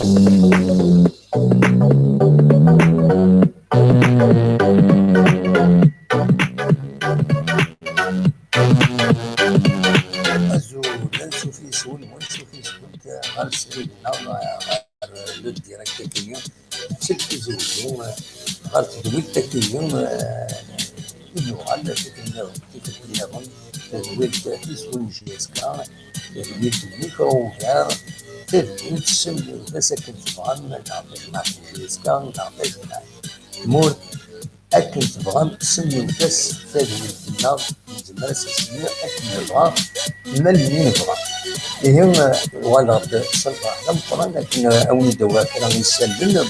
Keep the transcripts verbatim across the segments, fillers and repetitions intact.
Azul, ansuf yes-wen, wansuf yes-went ɣer srid-nneɣ, ɣer le direct-agi, seg Tizi Wezzu, ɣer tedwilt akini, eh, i d-yuɣal, tikkelt nniḍen, tikkelt nniḍen, tadwilt tis win J S K, tadwilt n Micro Ouvert, tadwilt semmiwt-as akken tebɣam, neɣ tajmaɛt n J S K, neɣ tajmaɛt n tmurt, akken tebɣam, semmiwt-as tadwilt-nneɣ, nezmer ad s-nsemmi akken nebɣa, melmi nebɣa. Ihi, eh, uɣaleɣ-d s lferḥ d ameqqran akken, eh, ad wen-id-awiɣ kra n yisallen, eh,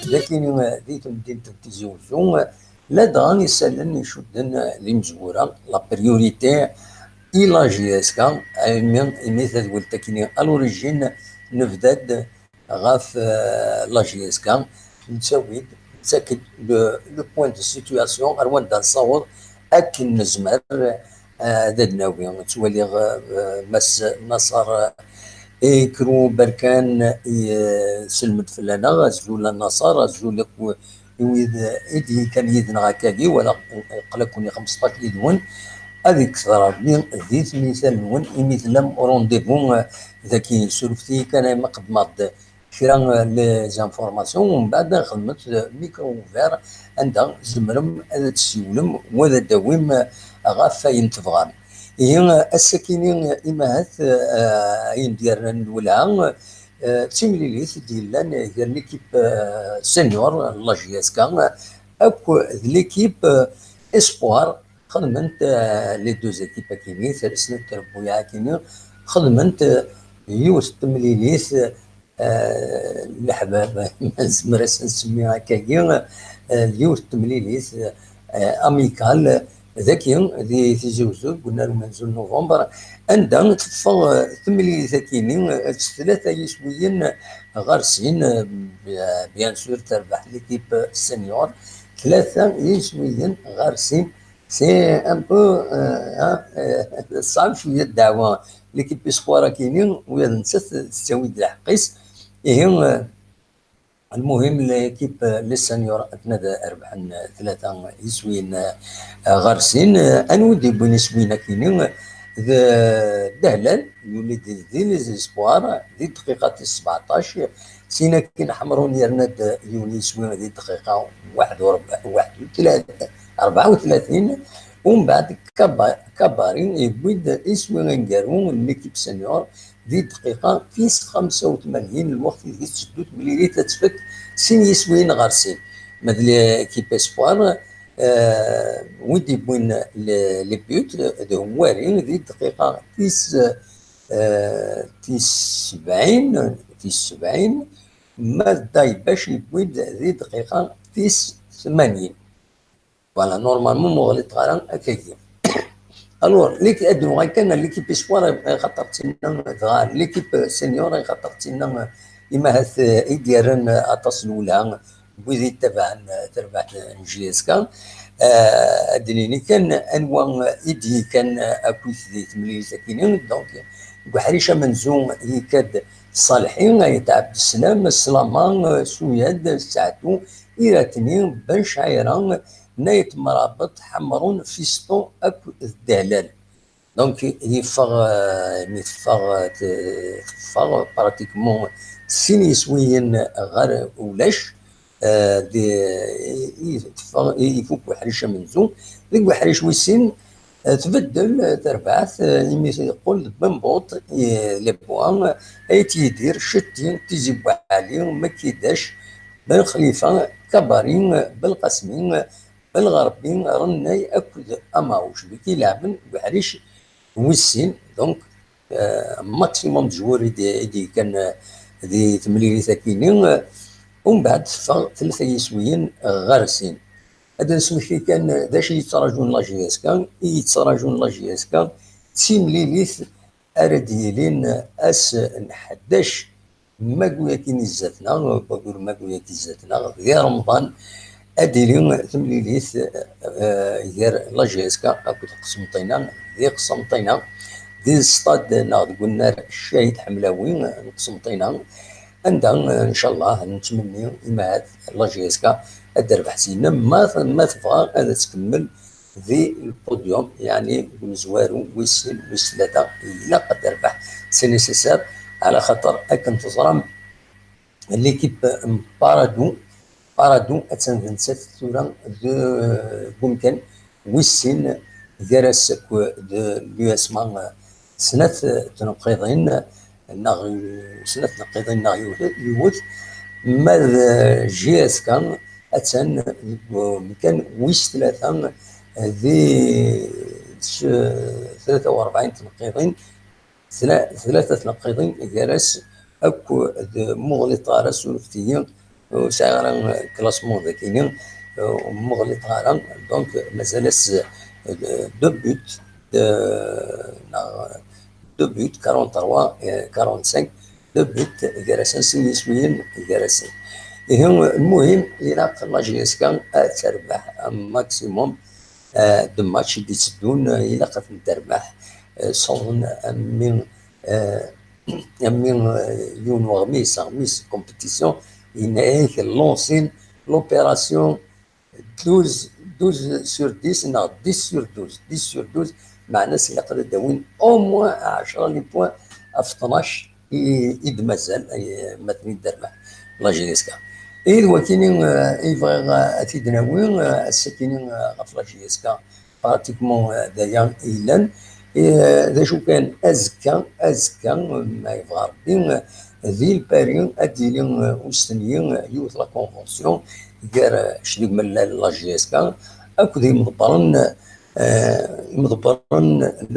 d akini, eh, di temdint n Tizi Wezzu, eh, ladɣa isallen icudden, eh, d imezwura, la priorité i la J S K, imi, imi tadwilt akini, à l'origine, nebda-d ɣef, eh, la J S K, nettawi-d, nettak-d le, le point de situation ar wanda nessaweḍ akken nezmer, eh, ad d-nawi. Ttwaliɣ, eh, Mass Naṣer, eh, Ikru Berkan, eh, iselmed fell-aneɣ. Azul a Naṣer, azul akk i wid, eh, i d-yekkan yid-neɣ akkagi, wala yeqqel-aken i xmesṭac yid-wen. Ad ikter Ṛebbi di tmital-nwen imi tellam au rendez-vous, eh, dagi. Surfet-iyi kan, ay ma qeddmeɣ-d kra, eh, les informations, umbeɛd ad xedmet, eh, micro ouvert, anda tzemrem ad d-tessiwlem u ad d-tawim, eh, ɣef wayen tebɣam. Ihi, eh, ass-akini, eh, imahat, eh, ayen d-yernan lwelha, eh, d timlilit i d-yellan gar l'équipe, eh, senior n la J S K akk d l'équipe, eh, espoir. Xedment, eh, les deux équipes akini, snat trebbuyaɛ akini, xedment, eh, yiwet n temlilit, eh, leḥbab, ma nezmer ad s-nsemmi akkagi, eh, yiwet n temlilit, eh, amicale, dagi, di Tizi Wezzu, deg unnar umenzu n novembre, anda teffeɣ, eh, temlilit akini, eh, s tlata yiswiyen ɣer sin, eh, bien sûr, terbeḥ l'équipe senior, tlata yiswiyen ɣer sin, c'est un peu, euh, hein, euh, ṣṣɛeb cwiya ddeɛwa. L'équipe espoir akini, ula d nettat tettawi-d lḥeqq-is. Ihi, euh, lmuhim, l'équipe, euh, les seniors akken ad rebḥen, euh, tlata iswiyen, euh, ɣer sin. Euh, anwa i d-yewwin iswiyen akini? D Dehlal, yuli-d di les espoirs, di dqiqa tis sebɛeṭac. Sin akin Ḥemrun yerna-d yiwen iswi di dqiqa waḥed u rebɛa, waḥed u tlatin, rebɛa u tlatin, umbeɛd Kaba-, Kabari yewwi-d iswi aneggaru n l'équipe senior di dqiqa tis xemsa u tmanyin, lweqt ideg tetteddu temlilit ad tfek sin yiswiyen ɣer sin. Ma d l'équipe espoir, euh, wid yewwin le-, les buts d Hwari di dqiqa tis, euh, tis sebɛin, tis sebɛin, ma d Daybac yewwi-d di dqiqa tis tmanyin. Voilà, normalement, ma ɣliṭeɣ ara akkagi. Alors, l'équ-, ad nuɣal kan ar l'équipe espoir, xaṭer d tinna, dɣa l'équipe senior, xaṭer d tinna, imahat, eh, i d-yerran, eh, aṭas n lwelha, n wid yettabaɛen, eh, tarbaɛt n J S K. Eh, ad d-nini kan anwa i d-yekkan, eh, akkit di temlilit akini. Donc, deg uḥric amenzu yekka-d Ṣalḥi, Ayt Ɛebdeslam, Slama, eh, Suyad, Saɛdu, Iratni, Ben Cɛira, Nayt Mrabeṭ, Ḥemrun, Fiston akked Dehlal. Donc, yeffeɣ, euh, mi teffeɣ, euh, t-, teffeɣ pratiquement sin yiswiyen ɣer ulac, euh, di, i, teffeɣ, i, ifuk uḥric amenzu. Deg uḥric wis sin, euh, tbeddel, euh, terbaɛt, euh, imi teqqel d Bembuṭ, i, Lebwa, Ayt Yidir, Cetti, Tizi Buɛli, Makidac, Ben Xlifa, Kabari, Belqasmi, Belɣerbi, Rennay akked Amaɛuc. Deg ileɛben deg uḥric wis sin, donc, euh, maximum de joueurs i d-, i d-yekkan, euh, di temlilit akini, euh, umbeɛd teffeɣ tlata yiswiyen ɣer sin. Ad d-nesmekti kan, euh, d acu i yettraǧun la J S K, i yettraǧun la J S K, d timlilit ara d-yilin ass n ḥdac Maguyaki n zdat-neɣ, wagur Maguyaki n zdat-neɣ, di Remḍan, ad d-tili temlilit, eh, gar la J S K akked Qsenṭina, di Qsenṭina, di stad neɣ deg unnar Ccahid Ḥemlawi n Qsenṭina. Anda, eh, ncallah, nettmenni imahat la J S K ad d-terbeḥ syin, ma, ma tebɣa ad tkemmel di lpudyum, yeɛni deg umezwaru wis sin, wis tlata, ilaq ad terbeḥ. C'est nécessaire, ɛla xaṭer akken teẓram, l'équipe n Paradou, Paradou attan d nettat tura d, deg umkan wis sin gar-as akked l'U S M A, snat tneqqiḍin neɣ snat tneqqiḍin neɣ yiwet, yiwet, ma d J S K attan deg umkan wis tlata di s-, tlata u rebɛin tneqqiḍin, tla-, tlata tneqqiḍin gar-as akked Muɣli Ṭara, surfet-iyi, ur sɛiɣ ara classement dagini, Muɣli Ṭara, donc mazal-as, euh, deux buts, de, neɣ deux buts, quarante-trois, euh, quarante-cinq, deux buts gar-asen, sin yiswiyen gar-asen. Ihi, lmuhim, ilaq la J S K ad terbeḥ un maximum, euh, de match i d-itteddun, euh, ilaq ad ten-terbeḥ, euh, sɣen, euh, mi, euh, mi, euh, yiwen uɣmis, aɣmis compétition, yenna-ak lancer l'opération douze, douze sur dix neɣ dix sur douze, dix sur douze, meɛna-s ilaq ad d-awin au moins ɛecra les points ɣef tnac i, i d-mazal, eh, ma ten-id-terbeḥ la J S K. I d wakini, eh, i bɣiɣ, eh, ad t-id-nawi, eh, ass-akini, eh, ɣef la J S K, pratiquement, eh, d aya i yellan. Eh, d acu kan, azekka, azekka, ma yebɣa Rebbi, eh, di Lpari ad d-yili, eh, ustenyi, eh, yiwet la convention gar, eh, ccdeg mellal la J S K akked yimḍebbren, eh, imḍebbren n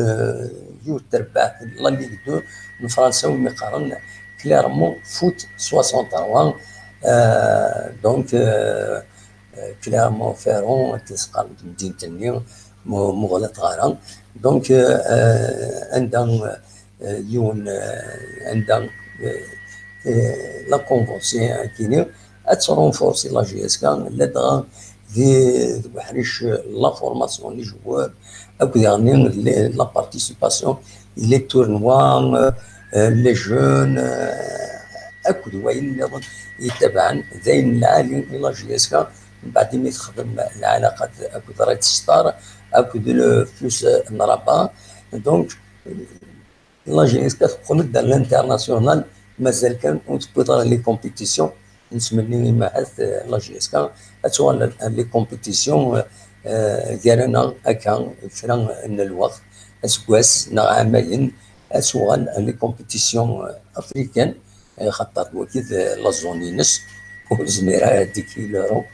yiwet terbaɛt n la Ligue deux n Fransa, umi qqaren Clermont Foot soixante-trois. Eh, donc, eh, eh, Clermont-Ferrand, akken s-qqaren temdint-nni, mu-, Muɣli Ṭara. Donc, eh, eh, anda, eh, yiwen, eh, anda, eh, eh, la convention-agi-nni ad trenforcer la J S K, ladɣa di, deg uḥric, eh, la formation n les joueurs, akked daɣen les, la participation, les tournois, eh, eh, les jeunes, eh, akked wayen nniḍen yettabaɛen, d ayen lɛali i la J S K, mbeɛd imi texdem lɛalaqat akked Red Star, akked le F U S n Rabat. Donc, la J S K teqqel-d à l'international, mazal kan ur tewwiḍ ara les compétitions. Nettmenni imahat, eh, la J S K ad tuɣal ɣer les compétitions, eh, eh, gar-aneɣ akka kra n lweqt, aseggas neɣ ɛamayen, ad tuɣal ɣer les compétitions, eh, africaines, eh, xaṭer d wagi d la zone-ines, ur zmireɣ ara ad d-ikki l'euro.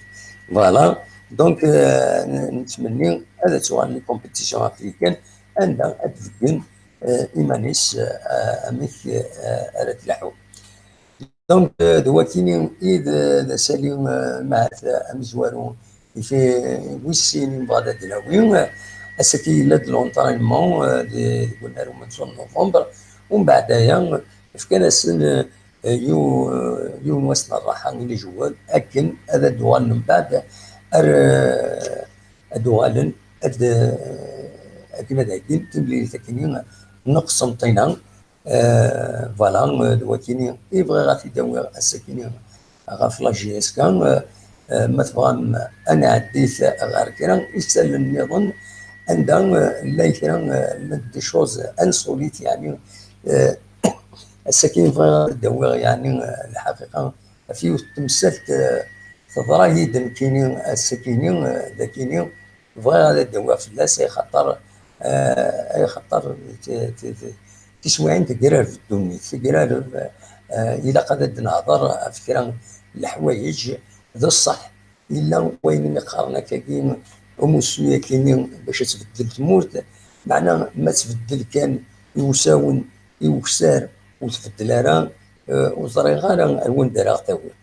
Voilà. Donc, eh, n-, nettmenni ad tuɣal les compétitions africaines, anda ad d-beggen, eh, iman-is, eh, amek, eh, ara tleḥḥu. Donc, eh, d wakini i d, d asali, eh, mahat, eh, amezwaru i fi-, wis sin i nebɣa ad d-nawi. Eh, ass-agi yella-d l'entraînement, eh, di, deg unnar umensu n novembre. Umbeɛd aya, fkan-asen, eh, yiw-, yiwen wass n rraḥa i les joueurs akken ad d-uɣalen mbeɛd ar, eh, ad uɣalen ad, eh, akken ad heggin timlilit akkenni n Qsenṭina. Eh, voilà, eh, d wakini i bɣiɣ ad t-id-awiɣ ass-akini ɣef la J S K. Eh, eh, ma tebɣam ad nɛeddi ɣer kra isallen nniḍen anda, eh, llan kra, eh, llan des choses insolites, yeɛni, eh, ass-akini bɣiɣ ad d-awiɣ, yeɛni, eh, lḥaqiqa ɣef yiwet n temsalt, eh, teḍra-yi-d nekkini ass-akini, eh, d akini, bɣiɣ ad d-awiɣ fell-as, ay xaṭer, eh, ay xaṭer t-, t-, t-, tiswiɛin tegrareb ddunit, tegrareb, eh, ilaq ad d-nehḍer ɣef kra n leḥwayeǧ. D ṣṣeḥ, yella wayen i qqaren akkagi, umussu-yakini bac ad tbeddel tmurt, meɛna ma tbeddel kan i usawen, i ukessar, ur tbeddel ara, eh, ur ẓriɣ ara ar wanda ara ɣ-tawi.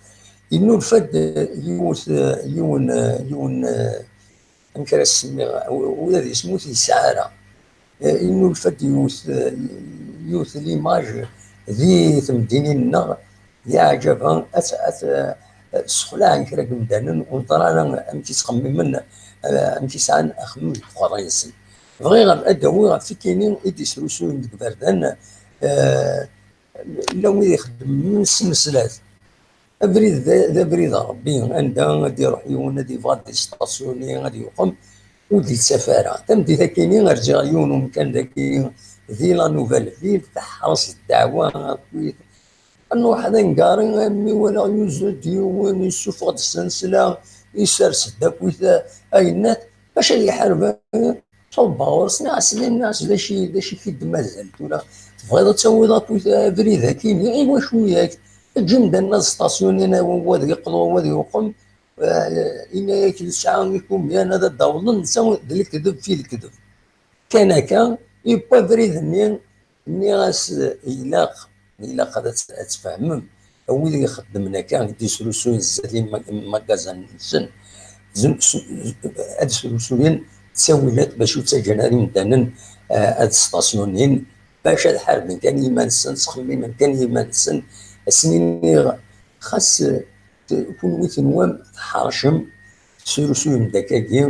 Yennulfa-d, eh, yiwet, eh, yiwen, eh, yiwen, eh, amek ara s-semmiɣ, u-, ula d isem ur t-yesɛi ara. Eh, yennulfa-d yiwet, eh, yiwet l'image di temdinin-nneɣ, d aɛǧab, ad, ad, eh, ssexlaɛen kra n yimdanen, ur neẓri ara amek i ttxemmimen, eh, amek i sɛan axemmem deg uqerray-nsen. Bɣiɣ ad d-awiɣ ɣef tikini i d-isrusuyen deg iberdan, eh, llan wid ixeddmen s tneslat. Abrid d, d abrid n Ṛebbi, anda ad d-iruḥ yiwen, ad yebɣu ad yestasyuni, ad yuqem, ur d-yettaf ara. Tameddit-akini rǧiɣ yiwen umkan dagi di la Nouvelle Ville, teḥreṣ ddeɛwa akkit. Nruḥ ad nqari, almi walaɣ yuzzel-d yiwen, yessufeɣ-d snesla, isers-d akkit ayennat, bac ad iḥareb. Ṣubbeɣ ɣur-s, nniɣ-as, nniɣ-as, d acu, d acu i k-id-mazal tura? Tebɣiḍ ad tawiḍ akk abrid-agi? Nniɣ, i wacu yak? Eǧǧ imdanen ad stasyunin, wa ad yeqḍu, wa ad yuqem. Eh, ini-ak, nesɛa ikumyan ad d-awḍen, netta d lekdeb fi lekdeb. Kan akka, yewwi abrid-nni, nniɣ-as, ilaq, ilaq ad tt-, ad tfehmem. A wid ixeddmen akka, i d-yesrusuyen zdat imagazan-nsen, ad srusuyen ttawilat bac ur ttaǧǧan ara imdanen, eh, ad stasyunin, bac ad ḥarben kan iman-nsen, ttxemmimen kan iman-nsen. Ad sen-iniɣ, xas, eh, kunwi tenwam tḥercem, tesrusuyem-d akkagi,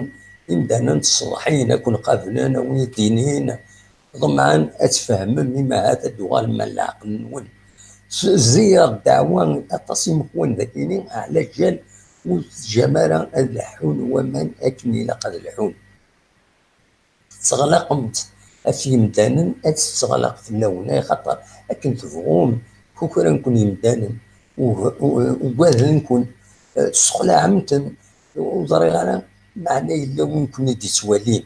imdanen ttṣeḍḥiyen, ad ken-qablen, a wen-d-inin, ḍemɛen ad tfehmem, imahat ad d-tuɣalem ar leɛqel-nwen. Tzeyyer ddeɛwa aṭas imekwan dagini, ɛla ǧal ur teǧǧam ara ad leḥḥun waman akken ilaq ad lḥun. Tetteɣlaqem-tt ɣef yimdanen, ad tetteɣlaq fell-awen, axaṭer akken tebɣum, kukran-ken yimdanen, ug-, u-, ugaden-ken, eh, tesxelɛem-ten, ur ẓriɣ ara, meɛna yella win ken-id-ittwalin.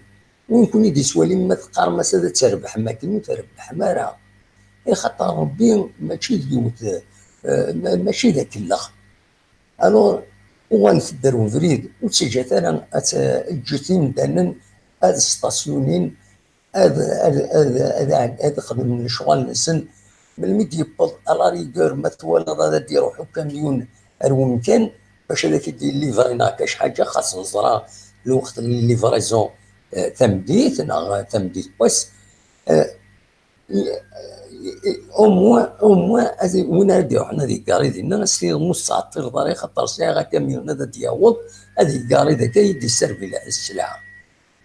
Win ken-id-ittwalin, ma teqqarem-as ad terbeḥem akken, ur trebbḥem ara. Axaṭer Ṛebbi mačči d yiwet, eh, ma-, mačči d akellex. Alors, uɣalet-d ar ubrid, ur ttaǧǧat ara ad t-, ǧǧet imdanen ad stasyunin, ad, ad, ad, ad, ad xedmen lecɣal-nsen. Melmi d-yewweḍ à la rigueur, ma twalaḍ ad d-iruḥ ukamyun ar wemkan, bac ad ak-id-yellivri neɣ kac ḥaǧa, xas neẓra lweqt n livraison, eh, tameddit neɣ tameddit n wass, eh, au moins, au moins, ad i-, win ara d-iruḥen ad igarri dinna, ad s-tiniḍ ma ur tettɛeṭṭileḍ ara, axaṭer sɛiɣ akamyun ad d-yaweḍ, ad igarri dagi, ad yi-d-isservi la-, sselɛa.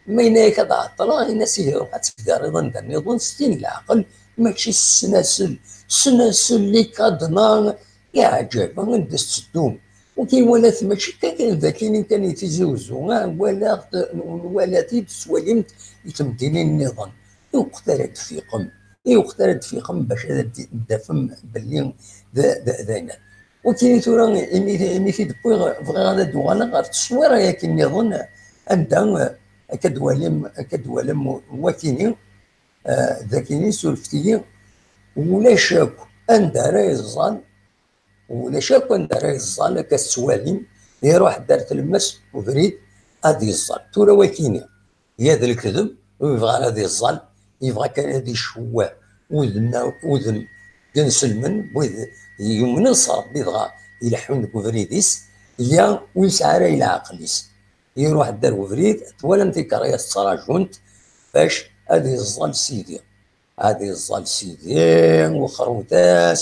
Ma yenna-yak ad ɛeṭṭleɣ, ini-as ihi ruḥ ad tgarriḍ anda nniḍen, s tin leɛqel, mačči s ssnasel, ssnasel, les cadenas, iɛǧab, anda s-teddum. Ur k-iwala-t, mačči kan d akini kan i Tizi Uzzu, ah, nwala-t, nwala-t-id, tettwalim-t i temdinin nniḍen. I weqt ara d-tfiqem, i weqt ara d-tfiqem bac ad d-, d-tafem belli d, d, d ayen. Ur ttini tura imi, imi t-id-wwiɣ, bɣiɣ ad d-uɣaleɣ ɣer teswira-yaki nniḍen, anda, eh, akka d-walim, akka d-walim wakini, eh, d akini surfet-iyi, ulac akk anda ara yeẓẓal, ulac akk anda ara yeẓẓal, akka tettwalim, iruḥ-d ar tlemmast ubrid ad yeẓẓal. Tura wakini, ya d lekdeb, ur yebɣi ara ad yeẓẓal, yebɣa kan ad icewweh udem, udem n inselmen, wid yumnen s Ṛebbi dɣa ileḥḥun deg ubrid-is, ya ur yesɛi ara i leɛqel-is. Iruḥ-d ar ubrid, twalam tikerriyas ttraǧunt bac ad yeẓẓal Sidi. Ad iẓẓal Sidi, wexrut-as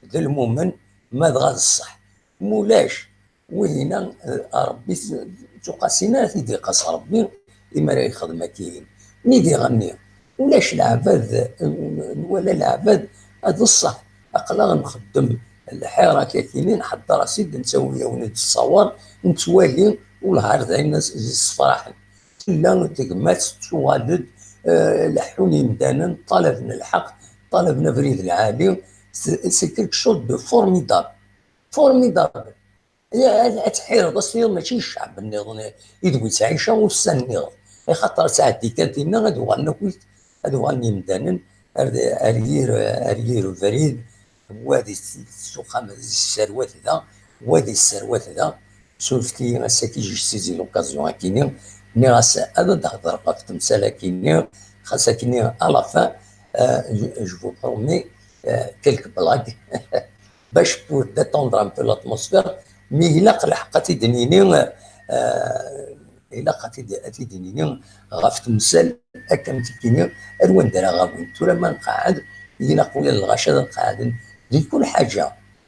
d lmumen, ma dɣa d ṣṣeḥ. Mulac, wihina, eh, Ṛebbi t-, tuqasin ara t-id-iqas Ṛebbi, imi ara yexdem akkin. Mi diɣenni, ulac leɛbad, eh, nwala leɛbad, ad ṣṣeḥ, aql-aɣ nxeddem lḥir akka kini, nḥedder-as-id, nettawi-yawen-id ṣṣawer, nettwali, ulhar d ayen s-, yessefraḥen. Tella tegmat tettuɣal-d, eh, leḥḥun yimdanen, ṭalaben lḥeqq, ṭalaben abrid lɛali. C'est, c'est quelque chose de formidable. Formidable. Ad, ad tḥireḍ, ad s-tiniḍ mačči d ccɛeb nniḍen i d wi ttɛica ussan nniḍen. Axaṭer ad tɛeddi kan tinna, ad uɣalen akk, ad uɣalen yimdanen ar, ar yir, ar yir ubrid, wa di s-, s uxxam, di sserwat da, wa di sserwat da. Surfet-iyi ass-agi, j'ai saisi l'occasion akini, nniɣ-as ad d-hedreɣ ɣef temsal akini, xas akini à la fin, euh, je, je vous promets, euh, quelques blagues, bac pour détendre un peu l'atmosphère, mais ilaq lḥeqq ad t-id-nini, euh, ilaq ad t-id, ad t-id-nini ɣef temsal akka am tikini, ar wanda ara ɣawin. Tura ma nqeɛɛed, ilaq ula d lɣaci ad nqeɛden di kul ḥaǧa.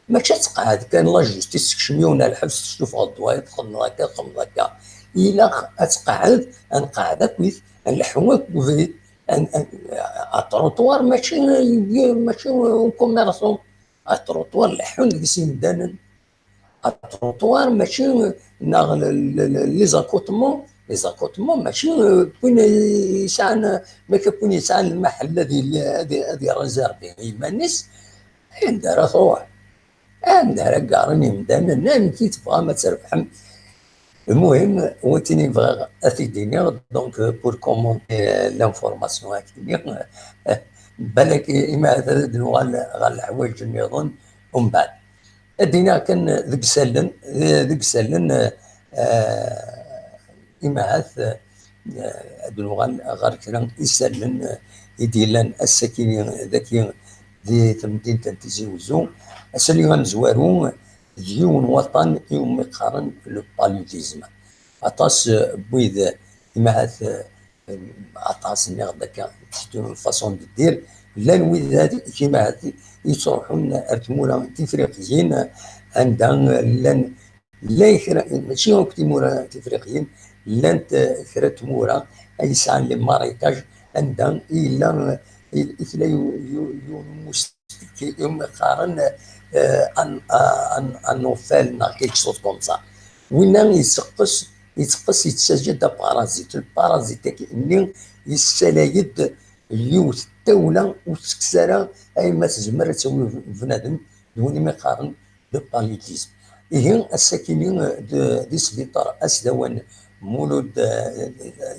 Mačči ad tqeɛɛed kan la justice, tekcem yiwen ar lḥebs, tessufɣeḍ-d wayeḍ, txedmeḍ akka, txedmeḍ akka. Ilaq ad tqeɛɛed, ad nqeɛɛed akkit, ad nleḥḥu akk deg ubrid, ad, ad, à trottoir, mačči, mačči au commerçant. Aṭruṭwar leḥḥun deg-s yimdanen. Aṭruṭwar mačči, neɣ les accotements, les accotements mačči win yesɛan, mačči win yesɛan lmaḥel ad irreservi i yiman-is. Anda ara truḥ? Anda ara garen imdanen? Amek i tebɣam ad trebḥem? Lmuhim, wakken i bɣiɣ ad t-id-iniɣ, donc, pour commenter l'information akkenni, balak imi ad d-nuɣal ɣer leḥwayeǧ nniḍen umbeɛd. Ad d-iniɣ kan deg isallen, deg isallen, eh, imi ahat, eh, ad d-nuɣal ɣer kra isallen, eh, i d-yellan ass-akini dagi di temdint n Tizi Wezzu. Asalli amezwaru d yiwen waṭṭan iwumi qqaren le paludisme. Aṭas, eh, n wid, eh, imi ahat, eh, aṭas, nniɣ-d akka, c'est une façon de dire, llan wid ahat, imi ahat, yettruḥun ar tmura tifriqiyin, anda, eh, llan, llan kra, mačči akk timura tifriqiyin, llant, eh, kra n tmura ay yesɛan les marécages, anda i yella, eh, i, i tella yu-, yu-, yiwen umustik iwumi qqaren, eh, an, an, anophèle neɣ quelque chose comme ça. Winna yetteqqes, yetteqqes, yettaǧǧa-d aparazit. Lparazit-agi-nni yessalay-d yiwet n tawla ur tekkes ara, ayma tezmer ad tawi bnadem, d win imi qqaren le paludisme. Ihi, ass-akini, eh, d, di sbiṭar asdawan Mulud, eh,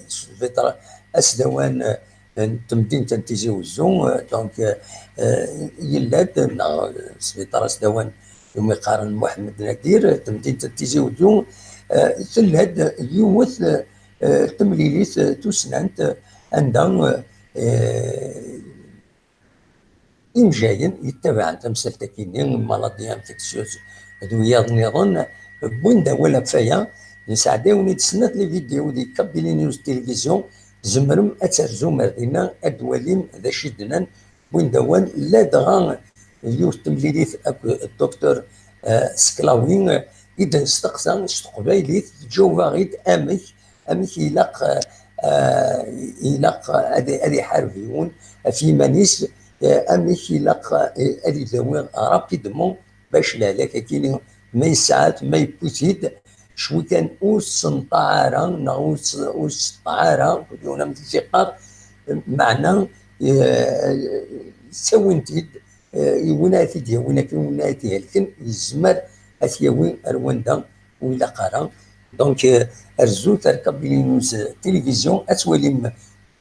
sbiṭar asdawan, eh, n temdint n Tizi Wezzu, eh, donc, eh, eh, yella-d, neɣ sbiṭar asdawan umi qqaren Muḥemmed Nadir, eh, temdint n Tizi Wezzu, eh, tella-d yiwet, eh, eh, temlilit, eh, tussnant, eh, anda, eh, imjayen yettabaɛen tamsalt-agi-nni, maladies infectieuses d wiyaḍ nniḍen, wwin-d awal ɣef waya. Nesɛedda-awen-id snat les vidéos di Kabylie News Télévision, tzemrem ad terzum ar dinna, ad d-twalim d acu i d-nnan, wwin-d awal, ladɣa yiwet temlilit akked Docteur, eh, Sklawi, i d-nesteqsa s teqbaylit, tǧaweb-aɣ-id amek, amek ilaq, eh, ilaq ad, ad iḥareb yiwen ɣef yiman-is, eh, amek ilaq, eh, ad idawi rapidement bac lehlak-agi ma yesɛa-t, ma yewwi-t-id, cwi kan ur s-tenṭaɛ ara, neɣ ur s-, ur s-teṭṭaɛ ara, yiwen amek i s-iqqar, meɛna, eh, ttawin-t-id, eh, i win ara t-id-yawin akken, win ara t-ihelken, yezmer ad t-yawi ar wanda ur ilaq ara. Donc, eh, rzut ar Kabylie News Télévision, ad twalim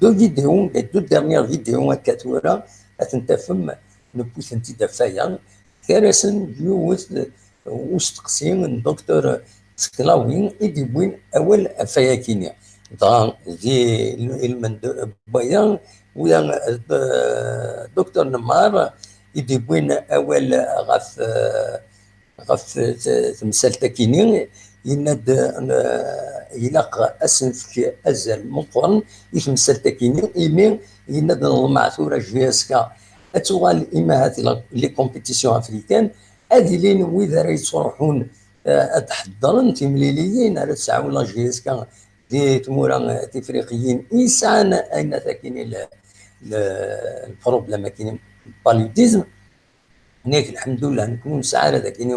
deux vidéos, les deux dernières vidéos akka tura, ad tent-tafem, newwi-tent-id ɣef waya. Gar-asen yiwet, eh, usteqsi n Docteur Sklawi i d-yewwin awal ɣef wayakini. Dɣa di ilmend n waya, ula d, eh, Docteur Nemmar i d-yewwin awal ɣef, eh, ɣef t-, temsalt-akini, yenna-d, eh, ilaq ad s-nefk azal meqqren i temsalt-akini, imi yenna-d neḍmeɛ tura J S K ad tuɣal imi ahat la, les compétitions africaines, ad ilin wid ara yettruḥun, eh, ad ḥeddren timliliyin ara tesɛu la J S K di tmura, eh, tifriqiyin i yesɛan ayen akini le, le, le problème akini paludisme. Nek, lḥemdullah, nekni ur nesɛi ara dagini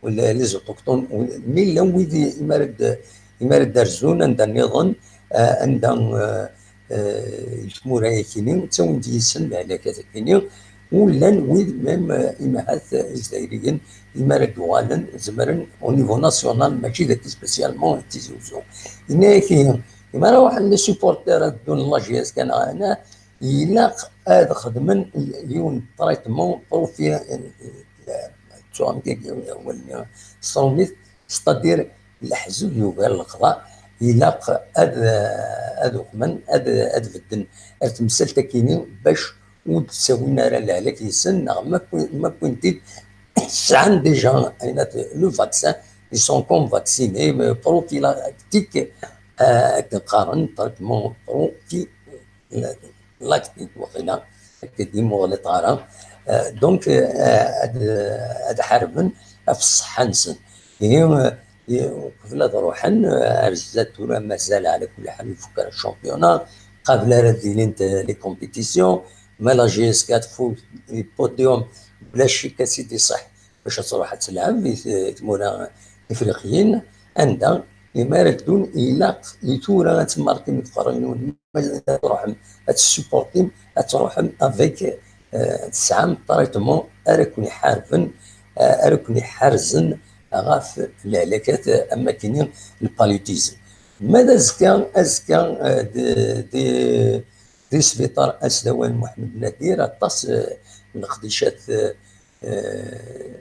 les autochtones, mi llan wid i, imi ara d-, imi ara d-rzun anda nniḍen, eh, anda, eh, eh, tmura akini, ttawin-d yid-sen lehlakat akini, u llan wid, même, eh, imi ahat, eh, Izzayriyen, imi ara d-uɣalen, zemren, au niveau national, mačči dagi spécialement, Tizi Wezzu. Yenna-yak ihi, imi ara ruḥen les supporters ad ddun la J S K neɣ ana, ilaq ad xedmen yiwen n traitement profi-, ttuɣ amkan awal-nni s tṛumit, c'est-à-dire leḥzen yugar leqḍaɛ, ilaq ad, ad uqmen, ad, ad bedden ar temsalt akini bac ur d-ttawin ara lehlak yis-sen, neɣ ma wwin-, ma wwin-t-id, sɛan déjà, ayen at-, le vaccin, ils sont comme vaccinés, mais prophylactique, euh, akken qqaren, traitement prophylactique, waqila, akka d imuɣel ara. Euh, donc, euh, ad, ad ḥarben ɣef ṣṣeḥḥa-nsen. Ihi, euh, qbel ad ruḥen, euh, ar zdat tura mazal ɛla kulli ḥal ur ifuk ara championnat, qabel ara d-ilint, euh, les compétitions, ma la J S K tfuk les podiums, Bla ccek ad tt-id-iṣeḥ bac ad truḥ ad telɛeb di t-, tmura ifriqiyin, anda imi ara ddun ilaq i tura ad temmarkim deg uqerruy-nwen, ma ad truḥem ad tessupportim, ad truḥem avec, euh, tesɛam traitement ara ken-iḥarben, euh, ara ken-iḥerzen ɣef lehlakat am wakken le paludisme. Ma d azekka, azekka, euh, d, d, di sbiṭar asdawan Muḥemmed Nadir, aṭas, euh, n leqdicat, euh, euh,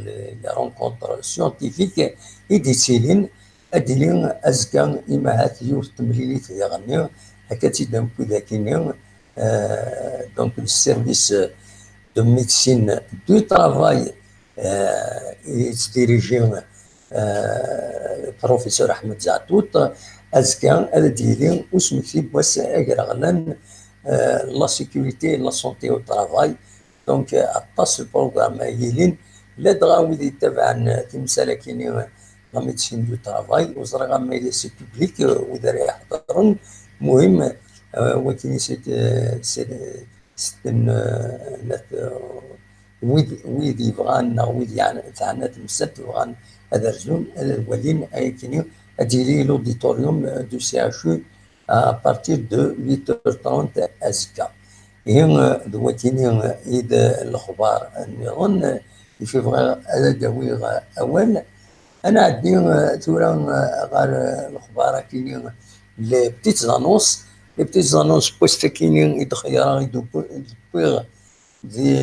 les, les rencontres scientifiques i d-yettilin, ad d-tili azekka, imahat yiwet n temlilit diɣenni, akka ad tt-id-newwi dagi-nni, euh, donc le service de médecine du travail, euh, yettdiriji, euh, professeur Ahmed Zatout, azekka ad d-yili usmekti n wass agraɣlan, euh, la sécurité et la santé au travail, donc, euh, aṭas n programme ay yilin, ladɣa wid yettabaɛen timsal-agi-nni, la médecine du travail, ur ẓriɣ ma yella c'est public, euh, wid ara iḥeḍren, muhim, euh, wakken i c'est, euh, c'est, c'est une, euh, net, euh, wid, wid yebɣan neɣ wid yeɛna-, teɛna temsalt bɣan ad rzun, ad walin ayakini, ad yili l'auditorium, euh, du C H U à partir de huit heures trente azekka. Ihi, euh, d wakini, euh, i d lexbar nniḍen, euh, i fi bɣiɣ ad d-awiɣ, euh, awal. Ad nɛeddi, euh, tura, euh, ɣer, euh, lexbar akini, les petites annonces. Les petites annonces n wass akini i d-xeyyreɣ, i d-wwiɣ di,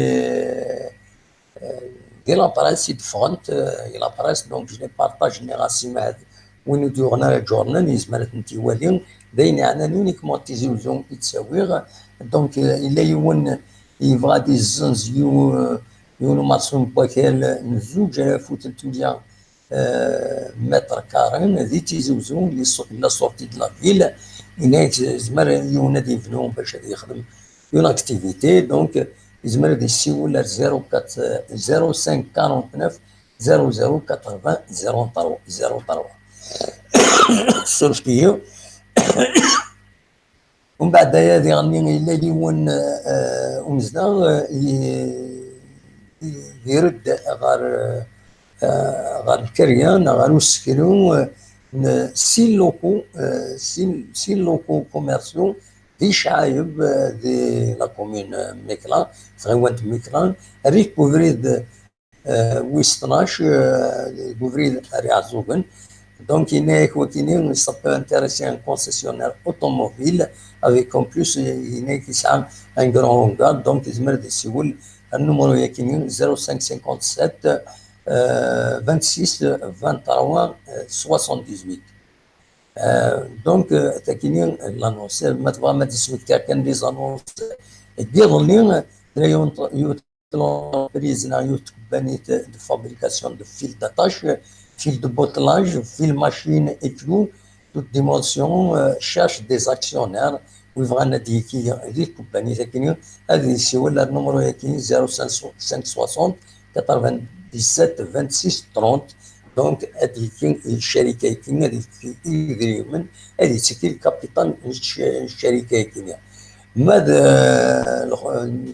euh, di la presse i d-ffɣent, euh, di la presse, donc je les partage, nniɣ-as imahat win ur d-yuɣen ara journal yezmer ad tent-iwali, d ayen yeɛnan uniquement Tizi Uzzu i ttawiɣ. Donc, euh, yella yiwen yebɣa ad yezzenz yiw-, yiwen umersu n wakal n zuǧ alaf u tletmya, euh, mètres carrés di Tizi Uzzu, li so-, la sortie de la ville, yenna-yak yezmer yiwen ad yebnu bac ad yexdem une activité, donc yezmer ad yessiwel ar zéro quatre, euh, zéro cinq quarante-neuf zéro zéro quatre-vingts zéro trois, zéro trois. Surfet-iyi. Umbeɛd aya diɣenni yella yiwen, euh, umezdaɣ, euh, i-, i-, ired ɣer, euh, ɣer lkerya neɣ ɣer useklu, euh, n six locaux, euh, six, six locaux commerciaux di Cɛayeb, euh, di la commune, euh, Mekla, tɣiwant Mekla, rue Ubrid, euh, wis tnac, euh, deg ubrid ar Iɛeẓẓugen. Donc, yenna-yak wakini, ça peut intéresser un concessionnaire automobile, avec en plus, yenna-yak yesɛa un grand hangar, donc yezmer ad yessiwel ar numéro yakini, zéro cinq cinquante-sept, euh, vingt-six, vingt-trois, euh, soixante-dix-huit. Euh, donc, euh, takini, l'annonce, ma tebɣam ad d-smektiɣ kan les annonces n yiḍelli, tella yiwet, yiwet l'entreprise neɣ yiwet tkebbanit de fabrication de fil d'attache, fil de bottelage, fil machine et clous, toute dimension, euh, cherche des actionnaires, wi bɣan ad d-yekki di tkebbanit-agi, ad yessiwel ar numéro-agi, zéro cinq soixante quatre-vingt-dix-sept vingt-six trente. Donc, ad d-yekki i ccarika-agi, ad yekki idrimen, ad yettekki lkapital n cc-, n ccarika-agi. Ma d, euh,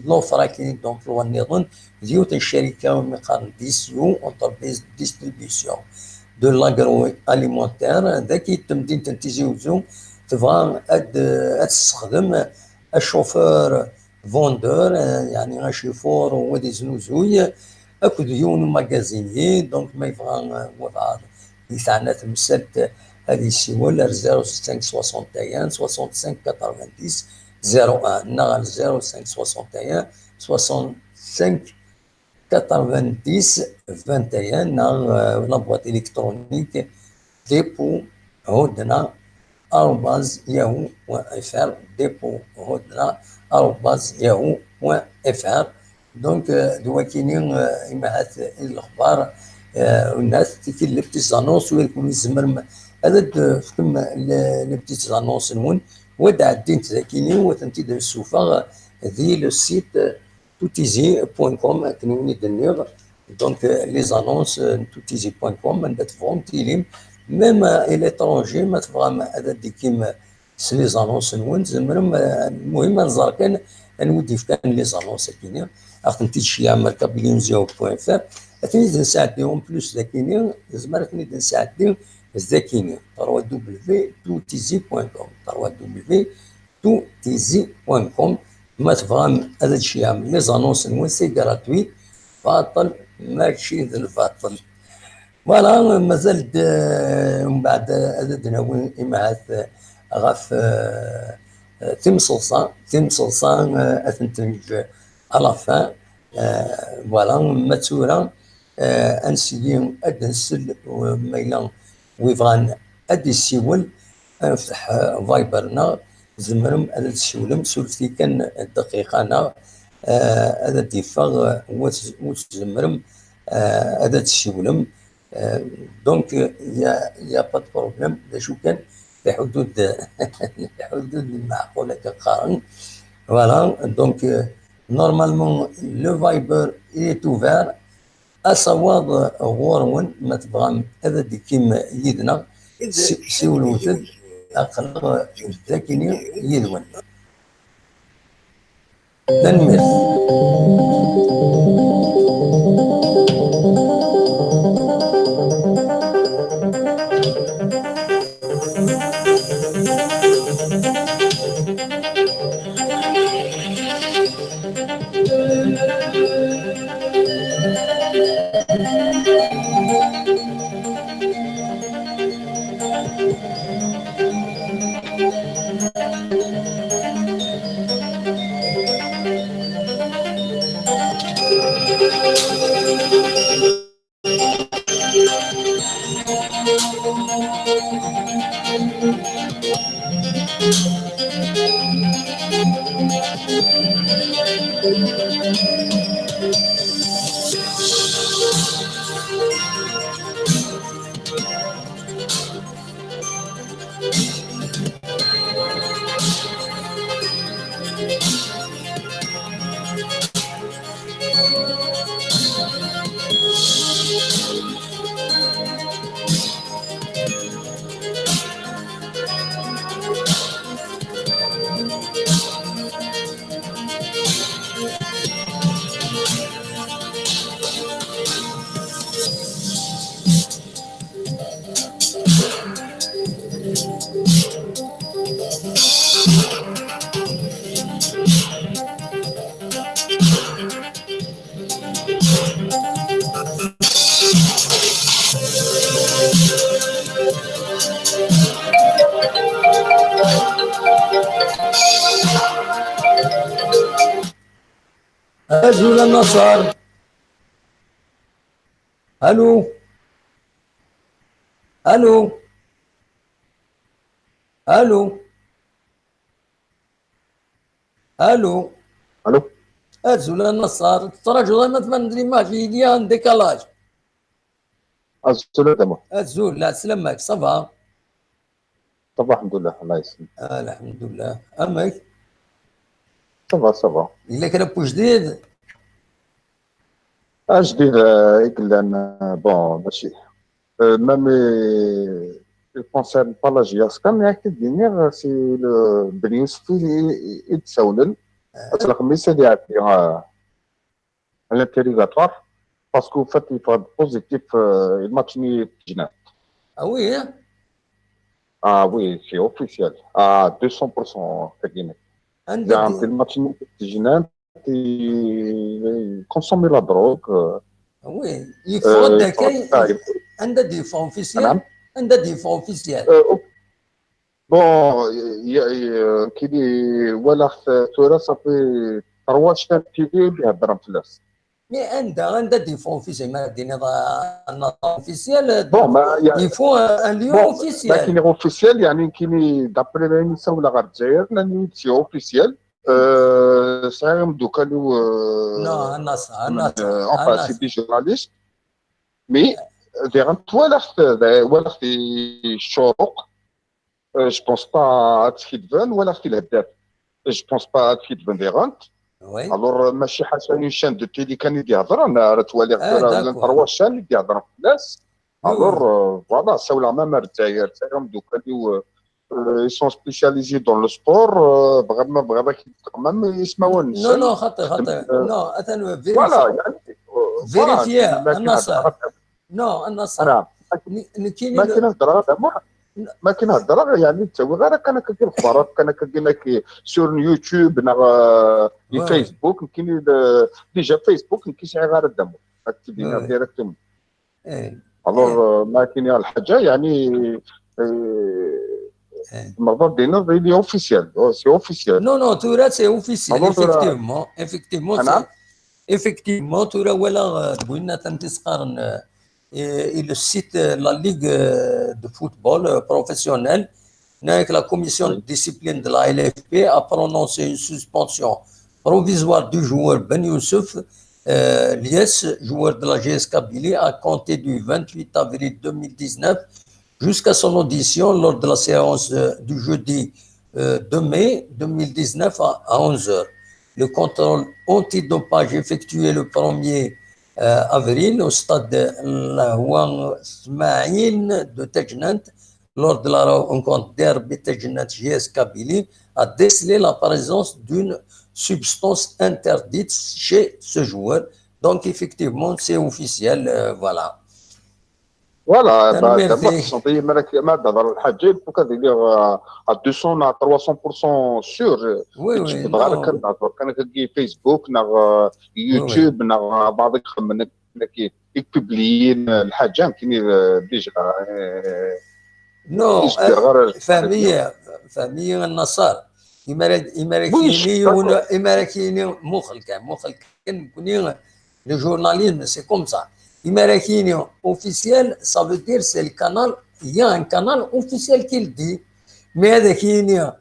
l'offre-agi d'emploi nniḍen, d yiwet n ccarika umi qqaren D C U, entreprise de distribution de l'agroalimentaire, dagi temdint n Tizi Uzzu, tebɣa ad, ad tessexdem achauffeur vendeur, euh, yeɛni acifur u ad iznuzuy, akked yiwen n umagazini, donc ma yebɣa, euh, walbeɛḍ i teɛna temsalt, ad yessiwel ar zéro cinq soixante et un soixante-cinq quatre-vingt-dix zéro un neɣ ar zéro cinq soixante et un soixante-cinq quatre-vingt-dix vingt et un neɣ, euh, la boîte électronique dépôt hudna arobase yahoo point F R, dépôt hudna arobase yahoo point F R. Donc, euh, d wakini, euh, imahat i lexbar, euh, unat, tiki les petites annonces, u kunwi tzemrem ad d-tefkem les, les petites annonces-nwen, u ad d-ɛeddint dakini, u ad tent-id-nessufeɣ di le site, euh, toutizi point com, akken i wen-id-nniɣ. Donc, euh, les annonces, euh, toutizi point com, anda tebɣum tilim. Même, euh, à l'étranger, ma tebɣam ad d-tikim s les annonces-nwen, tzemrem, euh, muhim ad nẓer kan Anwa i d-yefkan les annonces-agi-nni? Ad ɣ-tent-id-ceyyɛem ar kabylie news point F R. Ad ten-id-nesɛeddi en plus dagi-nni, nezmer ad ten-id-nesɛeddi dagi-nni, trois W two T Z point com, trois W two T Z point com. Ma tebɣam ad d-tceyyɛem les annonces-nwen, c'est gratuit, baṭel, mačči d lbaṭel. Voilà, mazal-d, euh, mbeɛd ad d-nawi imahat, euh, ɣef, euh, euh, timseḍsa, timseḍsa, euh, ad tent-neǧǧ à la fin. Euh, voilà, ma d tura, euh, ad nseggi ad d-nsel, euh, ma yella wi bɣan ad d-issiwel, ad nefteḥ, euh, Viber-nneɣ, tzemrem ad d-tessiwlem, surfet-iyi kan dqiqa-nneɣ, euh, ad d-iffeɣ, euh, ur tzemrem, euh, ad d-tessiwlem. Euh, donc, il y a, il y a pas de problème. D acu kan, lḥudud, lḥudud n lmeɛqul akka qqaren. Voilà, donc, euh, normalement, le Viber, il est ouvert. Asawaḍ ɣur-wen, ma tebɣam ad d-tekkim yid-neɣ, si-, siwlewt-d, aql-aɣ dagi yid-wen. Tanemmirt. Azul a Naṣer. Alu? Alu? Alu? Alu? Alu? Azul a Naṣer. Tettraǧuḍ ama tban-d l'image, il y a un décalage. Azul a Dama. Azul, la, sslam-ak, ça va? Ça va, alḥemdulillah, Allah yeslam. Ah, alḥemdulillah. Amek? Ça va, ça va. Yella kra n wejdid? Ajdid, euh, i yellan, euh, bon, mačči. Euh, même, euh, il concerne pas la J S K, mais ak-d-iniɣ, c'est le Ben Youssef i, i, i d-sawlen. Ah. Ass n lexmis ad iɛeddi, euh, à l'interrogatoire, parce qu'en fait, il faut être positif, euh, il match ni. Ah oui, hein? Ah oui, c'est officiel. À deux cents pour cent, tagi-nni. Anda di- il match ni, il consomme la drogue, euh, ah oui, il faut euh, d'accord. Anda d-yeffeɣ officiel? Naam. Anda d-yeffeɣ officiel? Euh, Bon, ya, ya, kidi, walaɣ-t tura, ça fait trois chaînes T V i d-iheddren fell-as. Mais anda, anda d-yeffeɣ officiel? Ma ad d-tiniḍ, ah, un endroit officiel, bon, donc, ma, ya, il faut un, un lieu bon, officiel. Lakin officiel, yani, kini, d'après l'ayen i sawleɣ ɣer Lezzayer, llan c'est officiel. Euh, sɛiɣ imeddukal-iw, euh, non, a Naṣer, a Naṣer, euh, enfin, a Naṣer, c'est des journalistes. Mais, euh, diɣen, walaɣ-t, walaɣ-t i Ccuruq. Euh, je pense pas ad skiddben, walaɣ-t i Lheddaf. Je pense pas ad skiddben diɣen. Oui. Alors, euh, mačči ḥaca une chaîne de télé kan i d-iheddren, ara twaliɣ, ah, tura llan trois chaînes i d-iheddren fell-as. Oui, alors, oui, euh, voilà, sawleɣ même ar Lezzayer, sɛiɣ imeddukal-iw, euh, euh, ils sont spécialisés dans le sport, euh, vraiment, vraiment, même ils sont... Non, non, خاطر خاطر non, attends, vérifier. Voilà, يعني, euh, vérifier, voilà, النصر. Non, النصر. أنا ما كاين هضرة، ما كاين هضرة، يعني تسوي غير كان كاين الخبارات، كان كاين sur YouTube، نغ في Facebook، كاين déjà Facebook، كاين ساعة غير الدم. اكتبينا directement. Alors, euh, ما كاين الحاجة، يعني, الموضوع دينا il est officiel، c'est officiel. Non, non, tura c'est officiel, effectivement, effectivement, effectivement, tura ولا بغينا تنتسقارن, et le site, la ligue de football professionnel, la commission de discipline de la L F P a prononcé une suspension provisoire du joueur Ben Youssef, euh, Lies, joueur de la G S Kabylie, à compter du vingt-huit avril deux mille dix-neuf jusqu'à son audition lors de la séance, euh, du jeudi, euh, deux mai deux mille dix-neuf à, à onze heures. Le contrôle antidopage effectué le premier, euh, avril au stade Lahwa Smaïl de Tejnant lors de la rencontre derby Tejnant G S Kabylie a décelé la présence d'une substance interdite chez ce joueur. Donc, effectivement, c'est officiel, euh, voilà. Voilà, ما تهضر الحاجة، il faut que تدير à deux cents à trois cents pour cent sûr. Oui, oui, كان كاين Facebook، نغ YouTube، نغ بعض يخمم لك يكبليين الحاجة، يمكن déjà. Non, فهمي، فهمي النصر. إما راك يني، إما راك يني مخلك، مخلك نكوني le journalisme, c'est comme ça. إما راك يني officiel, ça veut dire c'est le canal, il y a un canal officiel qui le dit. Mais هذاك يني, euh,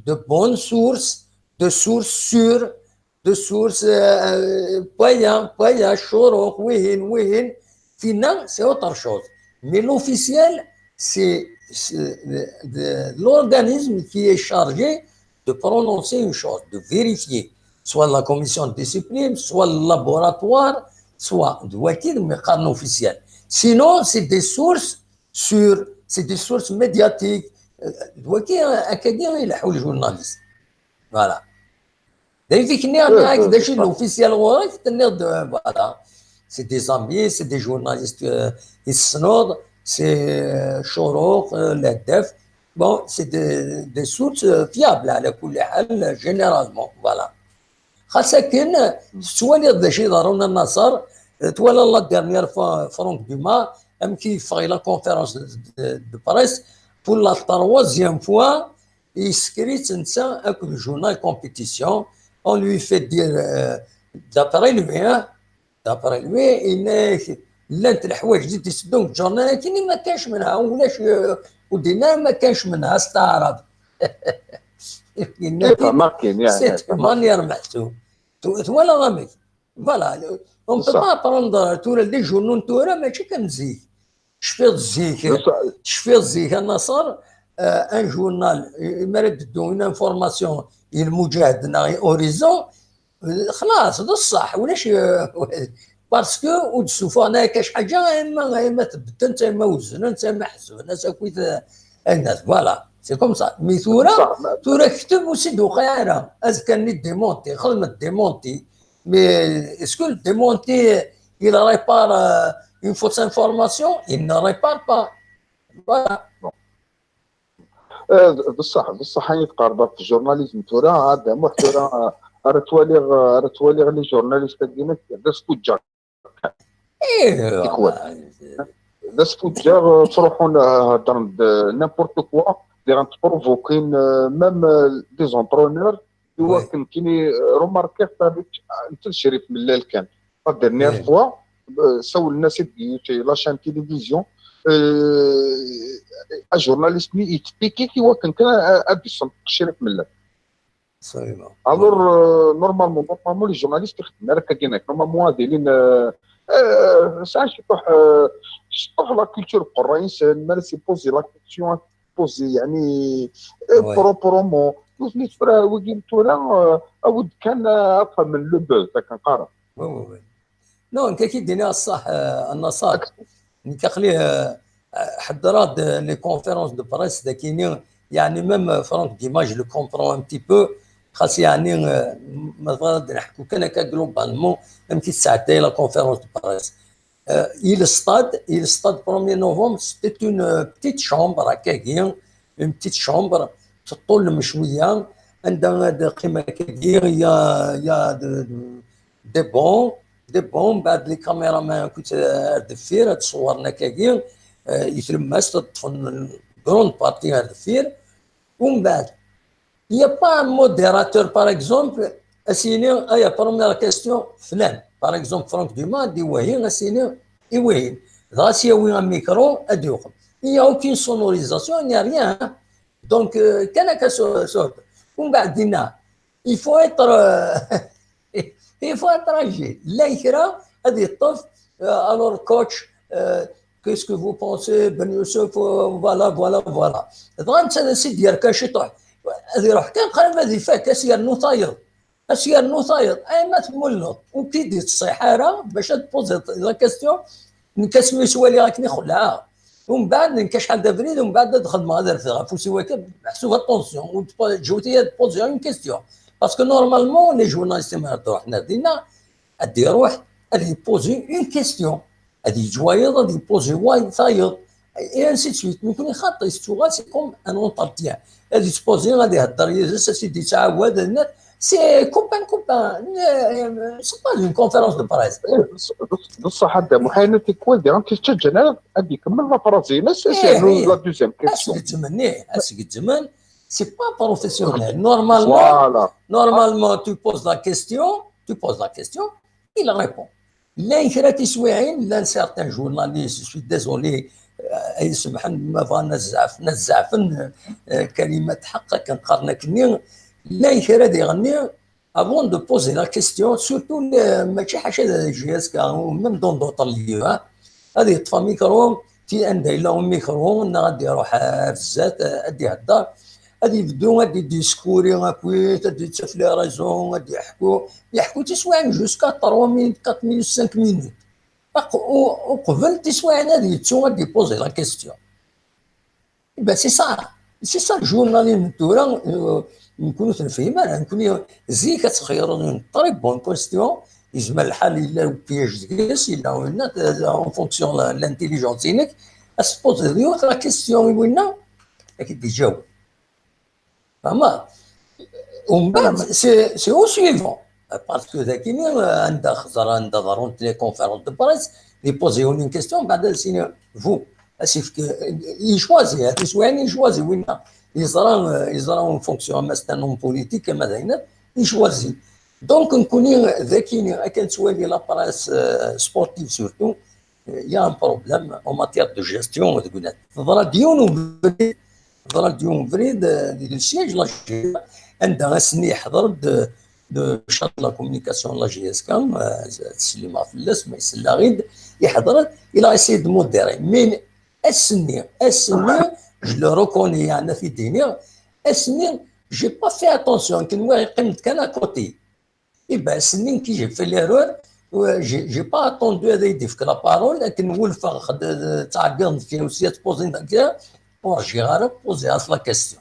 de bonnes sources, de sources sûres, de sources, euh, بويا، بويا، شروق، وين، وين. Fina, c'est autre chose. Mais l'officiel, c'est, c'est l'organisme qui est chargé de prononcer une chose, de vérifier soit la commission de discipline, soit le laboratoire, soit de wakil, mais pas officiel. Sinon, c'est des sources sûres, c'est des sources médiatiques. Euh, wakil, il y a les journalistes. Voilà. D'ailleurs, il y a des officiels, voilà. C'est des amis, c'est des journalistes, euh, c'est, euh, شروق, euh, l'A D F. Bon, c'est des, des sources, euh, fiables, généralement, voilà. خاصة كان توالي هذا الشيء ضروري النصر, توالى la dernière fois Franck Dumas, même qui fait la conférence de, de, de presse pour la troisième fois, il écrit ça avec le journal Compétition, on lui fait dire, euh, d'après lui, hein, d'après lui, il est لانت الحوايج اللي تسدون الجورنال كيني ما كانش منها ولاش, ودينا ما كانش منها استعرض. C'est une manière محسوب. Voilà, on peut pas prendre tura les journaux tura ماشي comme zik. شفيض zik, شفيض zik النصر, un journal, il mérite de donner une information, il mujahid, Horizon, خلاص, d ṣṣeḥ, ulac, parce que ur d-ssufɣen ara kac ḥaǧa, ama, ama tbeddent, ama weznen, ama ḥesben-as akkit, voilà, c'est comme ça. Mais tura, tura kteb ur s-id-tuqiɛ ara, azekka-nni démenti, xedmet démenti. Mais est-ce que le démenti, il répare, euh, une fausse information? Il ne répare pas. Voilà. بصح بصح هاني تقارب في الجورناليزم ثورة هذا محترى. راه توالي راه توالي لي جورناليست كيما هذا سكوت جاك. ايه هذا سكوت جاك تروحون هضر n'importe quoi دير تبروفوكين même des entraîneurs. ايوا كنتيني روماركي حتى انت شريف ملال كان la dernière fois سول الناس يوتي la chaîne télévision, un journaliste يتبيكي كي وكان كان ادي الصمت شريف ملال. Alors normalement normalement les journalistes يخدم هكا كاين normalement هذه لين ساعه شي طوح شي طوح la culture قرا انسان ما سي بوزي la question بوزي يعني بروبرومون. وزني تفرا ويجي تورا اود كان افهم من لو بوز كنقرا. Non, كي دينا الصح النصار. نكخليه حضرات les conférences de presse داكيني يعني même Franck Dumas, je le comprends un petit peu, خاص يعني آه، ما بغا نحكو كان هكا globalement، même كي تسعداي la conférence de presse. Euh, il stade, il stade premier novembre, c'était une euh, petite chambre هكاكي، une petite chambre تطلم شويه، عندها هاد القيمه هكاكي، il y a, il y a de, de, des bancs, des bancs، بعد les caméramans كنت آه، دفير هاد الصور هكاكي، آه، يتلمس تطفن grande partie هاد الدفير. ومن بعد il n'y a pas un modérateur, par exemple, اسيني ايا première question فلان، par exemple Franck Dumas دي وهي اسيني ايوهين، غاس يوي un micro ادي يوقف. Il n'y a aucune sonorisation, il n'y a rien. Donc euh, كان هكا سو- سورت. ومن بعد دينا il faut être euh, il faut être âgé. لا يكرا هذه الطف. Alors coach, euh, qu'est-ce que vous pensez, Ben Youssef? Euh, voilà, voilà, voilà. دغا انت سيدي يركا شي طوح، هذه يروح كان قريب هذه فاك اش يرنو طاير، اش يرنو طاير اي ما تمولو. وكي دي تصيح راه باش تبوزي la question. نكاس سوالي راكني خلعها. ومن بعد نكاش شحال دابريد ومن بعد دخل ما غادر في غفوسي واكب محسوبه طونسيون. وجوتي بوزي اون كيستيون. Parce que normalement les journalistes ما يروح نادينا، غادي يروح غادي يبوزي اون كيستيون، غادي يجوايض غادي يبوزي واي ثايض، et ainsi de suite. ممكن يخطي ستوغا c'est comme un entretien. غادي تبوزي غادي يهضر يجلس سيدي تعاود. C'est copain copain, c'est pas une conférence de presse. بصح هذا محينا تيكوال دي انت تشجع غادي يكمل لا فرازينا سي سي la deuxième question. اسقتمني اسقتمن c'est pas professionnel. Normalement, Voilà. Normalement, tu poses la question, tu poses la question, il répond. Llan kra tiswiɛin, llan certains journalistes, je suis désolé, euh, ay semḥen ma bɣan ad zɛef- ad zɛfen euh, kalimat ḥeqq akken qqaren akkenni, llan kra diɣenni, avant de poser la question, surtout les- mačči ḥaca d J S K ou même dans d'autres lieux, hein, ad yeṭṭef amikru ti anda yella umikru neɣ ad iruḥ ar zdat ad ihedder, ad yebdu ad idiskuri akkit, ad yettaf les raisons, ad yeḥku, yeḥku tiswiɛin jusqu'à trois minutes, quatre minutes, cinq minutes. Aq- u- uqbel tiswiɛin ad yettu ad ipozi la question. Ben c'est ça, c'est ça le journalisme tura. Euh, nekkni ur t-nefhim ara. Nekkni zik ad txeyreḍ une très bonne question, yezmer lḥal yella piège deg-s, yella winna, euh, en fonction de l'intelligence-inek, ad s-tpoziḍ yiwet la question i winna, ad k-id-iǧaweb. Fehmeḍ? Umbeɛd c'est c'est au suivant. Parce que dagini anda xẓer anda ḍerrunt les conférences de presse, ils posent une question, بعد ad as-yini vous, ad as-yefk, il choisit, ad as-yini il choisit winna. Yeẓra yeẓra en fonction, ama c'est un homme politique ama d ayen, il choisit. Donc nekkni dagini akken nettwali la presse euh, sportive surtout, il y a un problème en matière de gestion. Teḍra-d yiwen ubrid, teḍra-d yiwen ubrid euh, di le siège la anda ass-nni yeḥḍer-d de chargé de la communication la J S K, euh, teslimeɣ fell-as ma yesla-ɣ-id, yeḥḍer-d, il a essayé de modérer. Mais ass-nni, ass-nni, je le reconnais, yeɛna t-id-iniɣ, ass-nni, j'ai pas fait attention, akken wa yeqqim-d kan à côté. Et ben ass-nni nekki j'ai fait l'erreur, euh, j'ai j'ai pas attendu ad yi-d-yefk la parole, akken wulfeɣ ttɛeggiḍen fell-i, aussi ad poser une question, ur rjiɣ ara poser-as la question.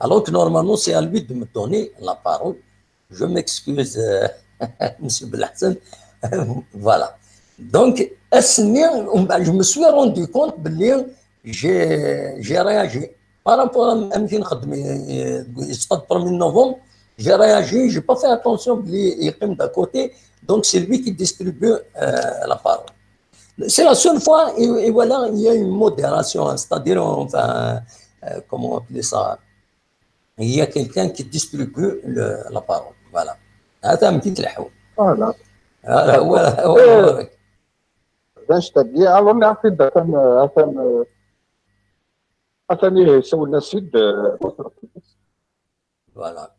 Alors que normalement c'est à lui de me donner la parole. Je m'excuse, euh, monsieur Belhassan. Voilà. Donc ass-nni, je me suis rendu compte que j'ai j'ai réagi par rapport à amek i nxeddem, euh, le premier novembre, j'ai réagi, j'ai pas fait attention, il est d'à côté, donc c'est lui qui distribue euh, la parole. C'est la seule fois, et, et voilà, il y a une modération, c'est-à-dire, enfin, euh, comment on appelle ça, il y a quelqu'un qui distribue le, la parole. Voilà. هذا ممكن تلحو. Voilà. هذا هو هو باش تدي الون عقيد ثم ثم ثاني سولنا السيد. Voilà.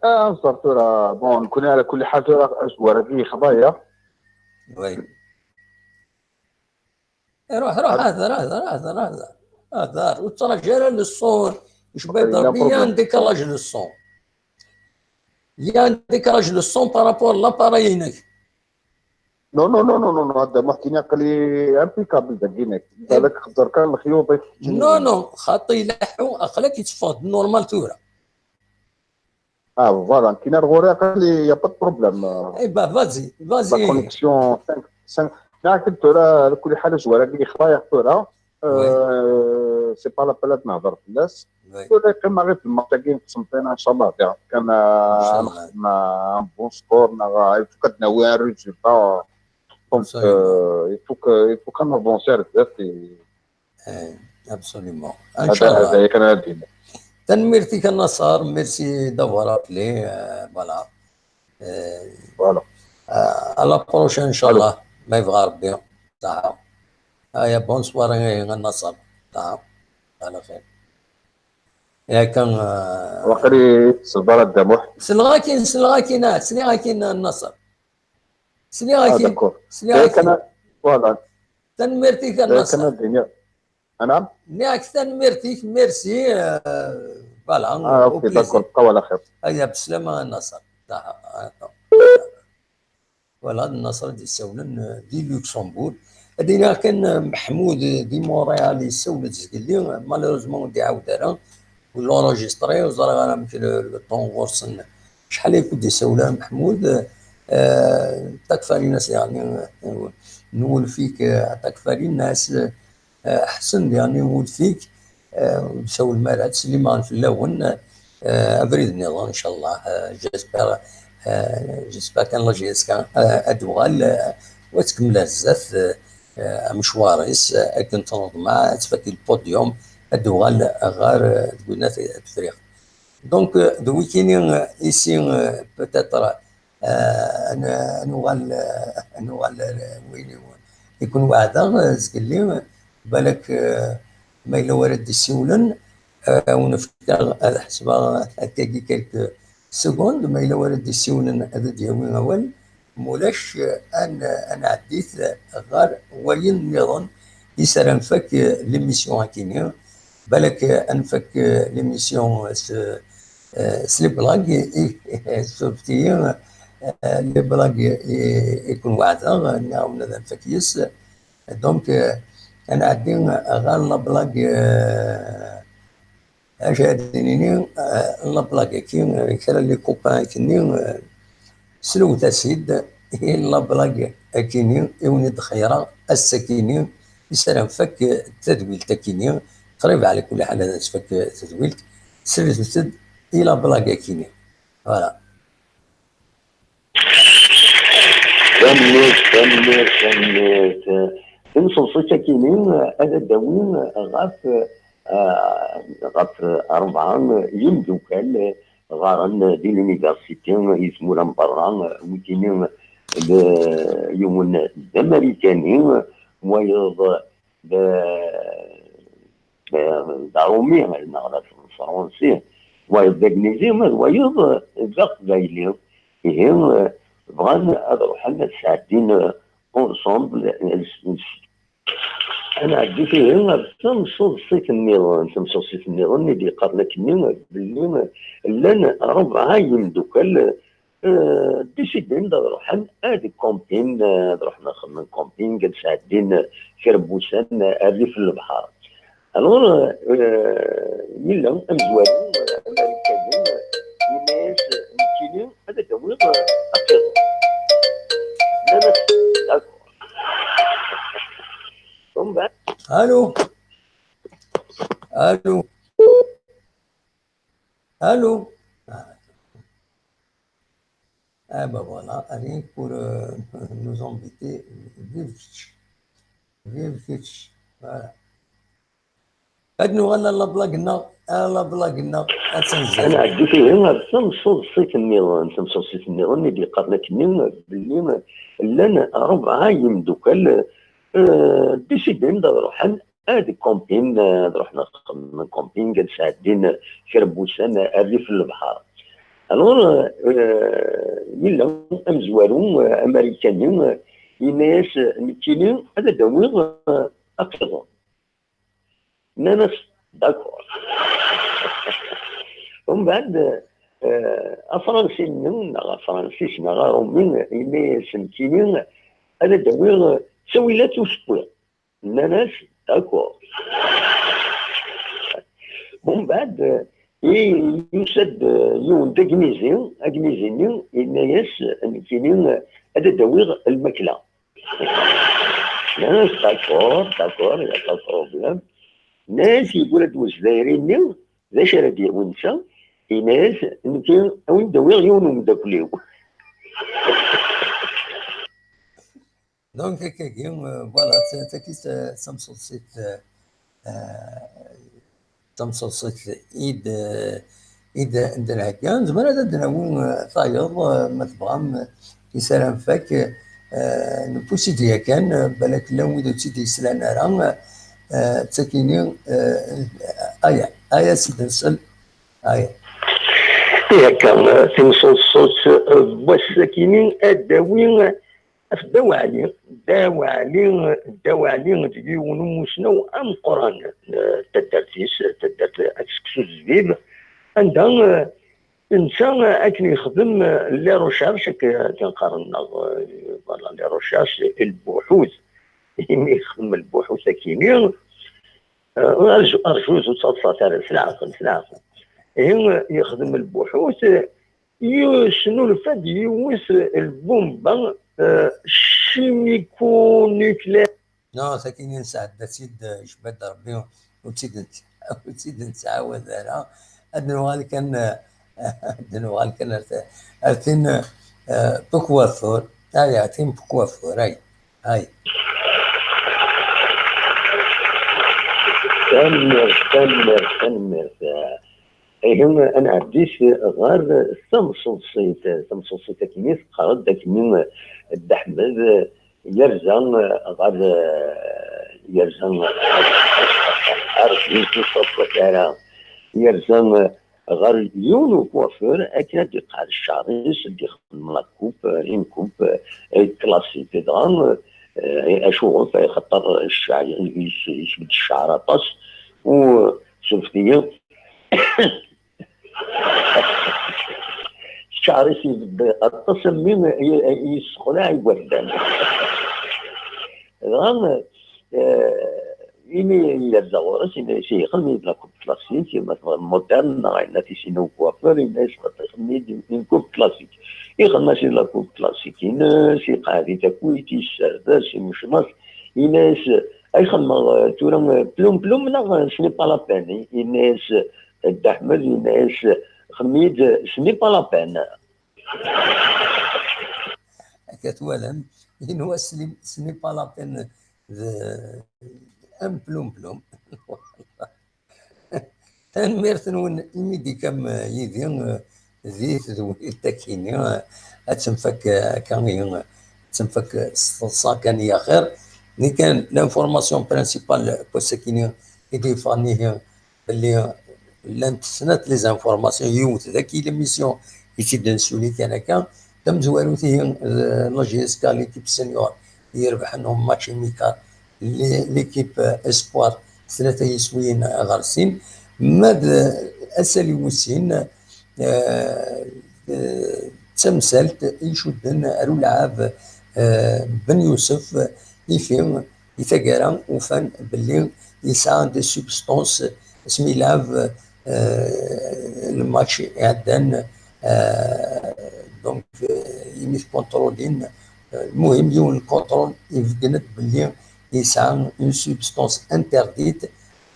انصر ترى بون نكون على كل حال ترى ازوار هذه خبايا. Oui. روح روح هذا هذا هذا هذا هذا وترى جيران الصون. ايش بيضرب؟ Il y a un décalage de son. Il y a un décalage de son par rapport à l'appareil. Non, non, non, non, non, non, هذا محكي نقلي impeccable داكينك. بالك خزر كان الخيوط. Non, non, خاطي يلحو، اخلاك يتفاض normal ثوره. Ah, voilà, كاين الغوري قال لي: y a pas de problème. Eh ben, vas-y, vas-y. La connexion cinq, cinq. لا، كنت ثورة على كل حال زوارة كي خلايا ثورة. Euh, c'est pas la peine نهضر في الناس. ثورة كان غير في الماتش كاين قسمتنا ان شاء الله فيها. كان نخدم un bon score، نغا يفوك ناوي un résultat. Donc, euh, il faut que, il faut qu'on avance بزاف. Absolument. ان شاء الله. هذا كان هذا. تنميرتك النصر، merci d'avoir appelé. Voilà. Voilà. À la prochaine ان شاء الله، ما يبغى ربي. صح. هيا، bonne soirée النصر. صح. على خير. يا كان وقري صبر الدموح. سلغاكين، سلغاكين، آه، سلغاكين النصر. سلغاكين. D'accord. سلغاكين. Voilà. تنميرتك النصر. نعم. نعك تنميرتك، merci. Voilà. Ah, ok, d'accord. بقاو على خير. هيا، بسلامة النصر. Voilà، النصر دي يسولن دي لوكسمبورغ. هذه كان محمود دي مونريال يسول زقلي، malheureusement دي عاود راه ولا enregistré وزرا راه ممكن لو طون غورسن. شحال يكون دي يسول محمود؟ آه، تكفى لينا يعني، نول فيك، آه، تكفى لينا. آه، حسن يعني ولفيك، آه، نساول مالات سليمان فلاون، آه، ابريد نظام ان شاء الله. آه، جيسبر، آه، جيسبر كان لا جي اس كا، آه، ادوغال، آه، وتكمل الزاف، آه، آه، مشواريس، آه، اكن تنظم مع تفكي البوديوم ادوغال غار، آه، تقولنا في الفريق. دونك، آه، ذ ويكيني، آه، ايسي، آه، بوتيتر، آه، ن-، نوغال، آه، نوغال، آه، وين يكون واعدة، آه، زقلي، بالك، آه، ما إلا ورد يسولن، آه، ونفكر هذا حسب هكاكي كيلك سكوند، ما إلا ورد يسولن هذا دياوي أول، مولاش، آه، أن، أن عديت غار وين نظن يسرى نفك، آه، ليميسيون هاكيني، بالك، آه، أنفك، آه، ليميسيون، آه، آه، سلي بلاك، إيه، إيه، سورتي، آه، لي بلاك، إيه، يكون واعدة، نعاون هذا الفكيس. دونك، آه، أنا عندي غير لا بلاك، آه، اش هاد دينيني، آه، لا بلاك كي، كان لي كوبان كني، آه، سلو تاسيد، إيه لا بلاك أكيني، إوني دخيرة، السكيني، يسرى فك تدويل تكيني، قريب على كل حال هذا تفك تدويل، سلو تسد، إلى بلاك أكيني. Voilà. Tanemmirt, tanemmirt, tanemmirt. Timseḍsit akini ad d-awin ɣef, ah, ɣef rebɛa yimdukal ɣaren di l'université, izmura n berra, wikini d yiwen d Amarikani, wayeḍ d, d, d Aṛumi neɣ d Afransi, wayeḍ d Agnizi, ma d wayeḍ d Aqbayli. Ihi, bɣan ad ruḥen ad sɛeddin ensemble. Ad nɛeddi ihi ar tamseḍsit nniḍen, tamseḍsit nniḍen i d-yeqqaren akkenni belli llan rebɛa yimdukal, eh, décidin-d ad ruḥen ad campin, eh, ad ruḥen ad xedmen camping, ad sɛeddin kra n wussan, eh, rrif n lebḥer. Alors, eh, yella amezwaru, eh, amarikani, eh, yenna-yas, eh, nekkini ad d-awiɣ, eh, aqiḍun. Nnan-as, d'accord. Umbeɛd. Allô? Allô? Allô? Ah ben voilà, rien que pour, euh, nous embêter. Vive Kitsch. Vive Kitsch. Voilà. Ad nuɣal ɣer la blague-nneɣ, ɣer la blague-nneɣ, ad tt-nzad. Ad nɛeddi ihi ar tamseḍsit nniḍen, tamseḍsit nniḍen i d-yeqqaren akkenni belli llan rebɛa yimdukal, eh, décidin-d ad ruḥen ad campin, eh, ad ruḥen ad xedmen camping, ad sɛeddin kra n wussan rrif n lebḥer. Alors, eh, yella amezwaru, eh, amarikani, eh, yenna-yas, eh, nekkini ad d-awiɣ, eh, aqiḍun. Nnan-as, d'accord. Umbeɛd, eh, afransi-nni, neɣ afransis, neɣ aṛumi, yenna-yas, nekkini ad d-awiɣ ttawilat usewwi. Nnan-as: "D'accord." Umbeɛd, i, yusa-d yiwen d agnizi, agnizi-nni yenna-yas: "Nekkini ad d-awiɣ lmakla." Nnan-as: "D'accord, d'accord, y a pas de problème." Nnan-as: "Yeggul-d wezdayri-nni, d acu ara d-yawi netta?" Yenna-yas: "Nekki ad wen-d-awiɣ yiwen umeddakel-iw." Donc, akkagi, euh, voilà, d tagi d tamseḍsit, euh, euh, tamseḍsit i d, i d, i d-nhegga. Nezmer ad d-nawi, euh, tayeḍ, euh, ma tebɣam, euh, i s ara nfak, euh, newwi-tt-id yakan, euh, balak llan wid ur tt-id-yeslan ara, euh, d takini, euh, aya, aya s-d-nsel, aya. Akka, timseḍsit, euh, n wass-akini, ad d-awi, euh, ɣef Dda Waɛli. Dda Waɛli, Dda Waɛli d yiwen umusnaw ameqqran, eh, taddart-is, taddart At Seksu Zbib, anda, eh, netta, eh, akken yexdem, eh, les recherches, akken, akken qqaren, neɣ, eh, voilà, les recherches, lbuḥut. Imi yexdem lbuḥut akini, eh, arju, arju, ur ttaḍsat ara, s leɛqel, s leɛqel. Ihi, eh, yexdem lbuḥut, eh, yesnulfa-d yiwet lbumba, eh, chimico-nucléaire. Non, sakini nesɛedda-tt-id, eh, icba-d Rebbi, ur tt-id-nett-, ur tt-id-nettɛawad ara. Ad nuɣal kan, eh, ad nuɣal kan ar ta-, ar tin, eh, Pequafort. Ay, ar tin Pequafort, ay, ay. Tanemmirt, tanemmirt, tanemmirt. Ihi, ad nɛeddi s-, ɣer tamseḍsit. Tamseḍsit akkin-i teqqar-d akkin-i Dda Ḥmed, yerza ɣer, yerza ɣer, ur ttaḍsat ara, yerza ɣer yiwen ukwafur akken ad d-iqɛed cceɛr-is, ad d-ixdem la coupe, une coupe, eh, classique. Dɣa, eh, acuɣef? Axaṭer cceɛr, yes-, yesbedd cceɛr aṭas, u surfet-iyi, cceɛr-is ibedd aṭas am win i, i yessexlaɛ igerdan. Dɣa, eh, imi yerza ɣur-s, yenna-yas: "Ihi, xdem-iyi-d la coupe classique, ma tebɣiḍ moderne, neɣ yenna-t i sin n ukwafur, yenna-yas: Xdem-iyi-d une coupe classique." Ixdem-as-id la coupe classique-ines, iqɛed-it akkit, yessared-as, imecmeḍ-t, yenna-yas: "Ay xedmeɣ, eh, tura, eh, plum plum neɣ, eh, ce n'est pas la peine?" Yenna-yas, eh, Dda Ḥmed, yenna-yas: "Xdem-iyi-d, eh, ce n'est pas la peine." Akka twalam, yenwa ce n'est pas la peine d am plum plum. Tanemmirt-nwen imi d-ikam yid-i, eh, di tedwilt akini, eh, ad tenfak, eh, akka, eh, ad tenfak s teḍsa kan i axir. Ni kan l'information principale n wass-akini i d-yeffɣen ihi belli llant snat les informations, yiwet dagi l'émission i tt-id-nessuli kan akka, tamezwarut ihi d la J S K, l'équipe senior i irebḥen au match amical, l'é-, l'équipe, euh, espoir, tlata yiswiyen ɣer sin. Ma d asali wis sin, euh, d tamsalt i icudden ar ulɛab, euh, Ben Yusef, ifi i taggara ufan belli yesɛa des substances asmi ilɛeb, euh, le match iɛeddan, euh, donc, euh, imi tkunṭrulin, euh, lmuhim yiwen lkunṭrul ibeggen-d belli yesɛa une substance interdite,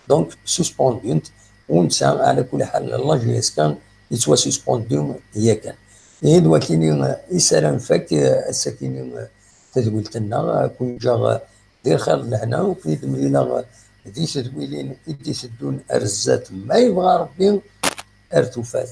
donc suspendue, u netta ɛla kulli ḥal la J S K yettwasuspendu yakan. Ihi d wakini, euh, i s ara nfak, euh, ass-akini, euh, tadwilt-nneɣ, ad ken-ǧǧeɣ, eh, di lxir d lehna, u ken-id-mlileɣ, eh, di tedwilin i d-iteddun ar zdat, ma yebɣa Rebbi, ar tufat.